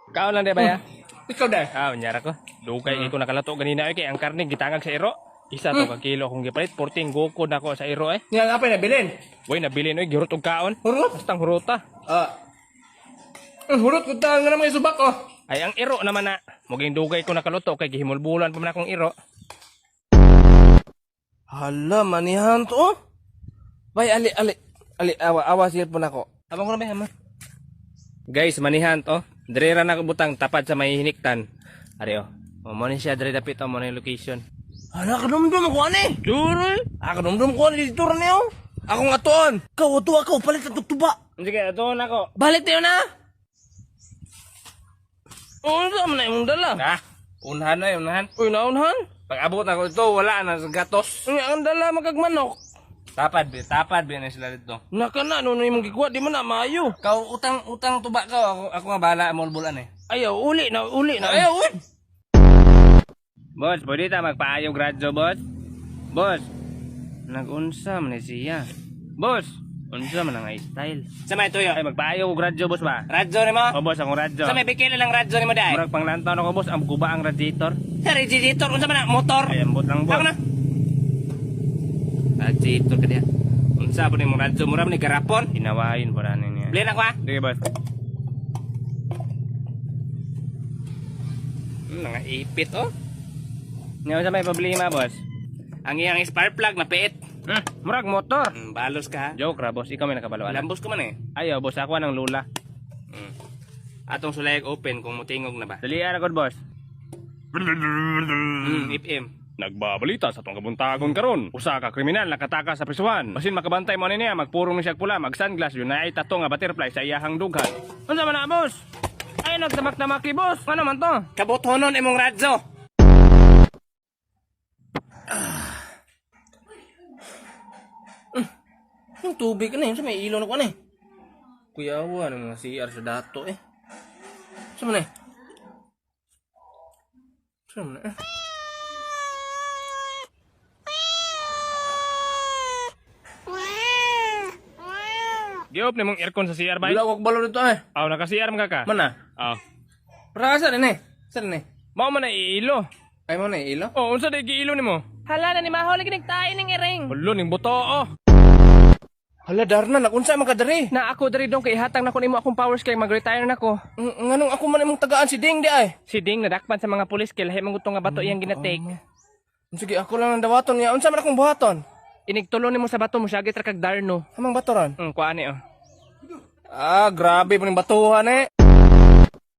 Kaon lang di ba ya? Ikaw dai. Ah, unyara ko. Dugay kay ko nakalato ganina oy kay ang karne gitangag sa iro. Isa to ka kilo akong gipalit, 14 gukod nako sa iro eh. Nga apa na bilin? Way nabilin oy gihurot og kaon. Hurot? Bastang huruta. Ah. Ang hurot ko ta nga naman subak oh. Ay ang iro naman na. Muging dugay ko nakaluto kay gihimulbulan pa man akong iro. Hala, manihan to oh. Bay ali ali ali awa awa cellphone ako. Abang ko na ba ama? Guys, manihan to. Dire ra na ko butang tapad sa may hiniktan. Ari oh. Oh, mo ni siya dire dapit oh, mo ni location. Hala, kadumdum ko ani. Duro. Ah, kadumdum ko ani dito ra niyo. Akong atuon. Kaw ato ako palit ang tuktuba. Sige, ato na ko. Balik tayo na. Unsa man na imong dala? Ah, unahan na, unahan. Uy, naunhan. Pag abot na ko ito, wala na sa gatos. Uy, ang dala magkagmanok. Tapad, bi, tapad bi na sila dito. Naka na, no, imong gikuha, di man na maayo. Kau utang utang tuba ka, ako ako nga bahala mulbulan eh. Ayaw, uli na, uli na. Ayaw, uy. Boss, pwede ta magpaayo gradyo, boss? Boss, nagunsa man ni siya. Boss, unsa man ang style? Sa may tuyo. Ay, magpaayo ko gradyo, boss ba? Radyo ni mo? O boss, akong radyo. Sa may bikila lang radyo ni mo dai. Murag panglantaw na ko, boss, ang guba ang radiator. Sa radiator unsa man na motor? Ay, ambot lang, boss. Ako na. Radiator ka diha. Unsa po ni mong radyo? Mura man ni Garapon. Hinawain po na niya. Bilhin ako ah. Sige, boss. Nangaipit, oh. Ngayon sa may problema, boss. Ang iyang spark plug na piit. Murag motor. Balos ka ha. Joke ra, boss. Ikaw may nakabaloan. Lambos ko man eh. Ayaw, boss. Ako ng lula. Atong sulayag open kung mutingog na ba. Dali na god, boss. FM. Nagbabalita sa atong kabuntagon karon. Usa ka kriminal nakataka sa prisuhan. Basin makabantay mo ani niya, magpurong ni siya pula, mag sunglass yun naay tato nga butterfly sa iyahang dughan. Unsa man na, boss? Ay nagtamak-tamaki, boss. Ano man to? Kabuthonon imong radyo. Yung tubig na yun, sa may ilaw na ko ano eh. Kuyawa ng mga CR sa dato eh. Sa man eh? Sa man eh? Giop ni mong aircon sa CR bay. Wala ko balo dito eh. Aw naka CR man ka ka. Mana? Aw. Para sa rin eh. Sa rin eh. Mao man na iilo. Ay mo na ilo? Oh, unsa day giilo nimo? Hala na ni Maho lagi nagtae ning iring. Hulo ning buto oh. Hala Darna, nakunsa man ka diri. Na ako diri dong kay ihatag na ko nimo akong powers kay mag-retire na ko. Nganong ako man imong tagaan si Ding di ay. Si Ding nadakpan sa mga pulis kay lahi man gud nga bato iyang ginatake. Sige, ako lang ang dawaton niya. Unsa man akong buhaton? Inigtulo nimo sa bato mo siya ra kag darno. Amang batoran. Kuan ni oh. Ah, grabe po ning batuhan eh.